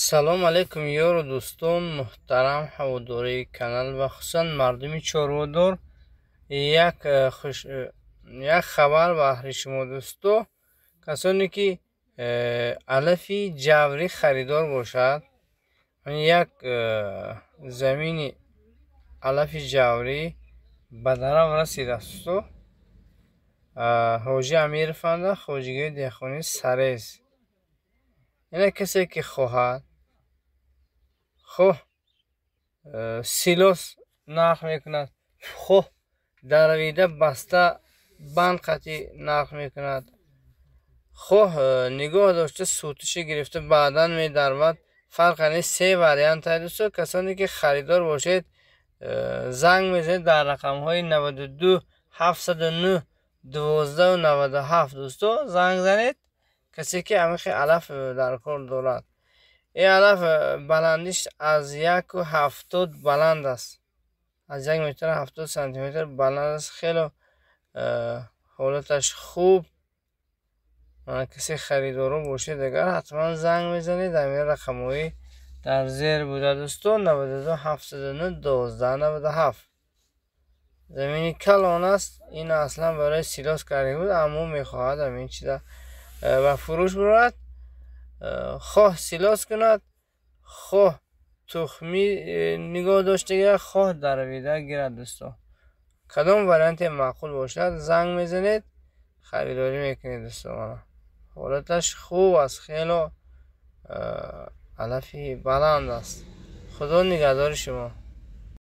Салом алейкум, ёру дӯстон, муҳтарам ҳаводории канал ва хусусан мардуми чорводор. Як хабар баҳри шумо, дӯсто. Касоне ки алафи ҷаврӣ харидор бошад, як замини алафи ҷаврӣ ба дарав расидааст, дӯсто. Ҳоҷи Амированда, хоҷагии деҳқонии Сарез. Ина касе ки хоҳад, хоҳ силос нарх мекунад, хоҳ даравида баста банд қатъи нарх мекунад, хоҳ нигоҳ дошта, сутиши гирифта, баъдан медарвад, фарқ нест. Се вариант ҳай, дӯсто. Касоне ки харидор бошед, занг мезанед дар рақамҳои 92 709 12 97. Дӯсто, занг занед, касе ки ҳамихи алаф дар кор дорад. Ин алаф баландиш аз 1,70 баланд аст, аз 1 метр 70 сантиметр баланд аст. Хело ҳолаташ хуб. Касе харидоро бошед, агар ҳатман занг мезанед ҳамин рақамҳои дар зер буда, дӯсто: 92 709 12 97. Замини калон аст. Ин аслан барои силос карда буд, аммо мехоҳад ҳамин чиза ба фурӯш бурад. Хоҳ силос кунад, хоҳ тухмӣ нигоҳ дошта гирад, хоҳ даравида гирад. Дӯсто, кадом варианте маъқул бошад, занг мезанед, харидорӣ мекунед. Дӯсто, ҳолаташ хуб аст, хело алафи баланд аст. Худо нигаҳдори шумо.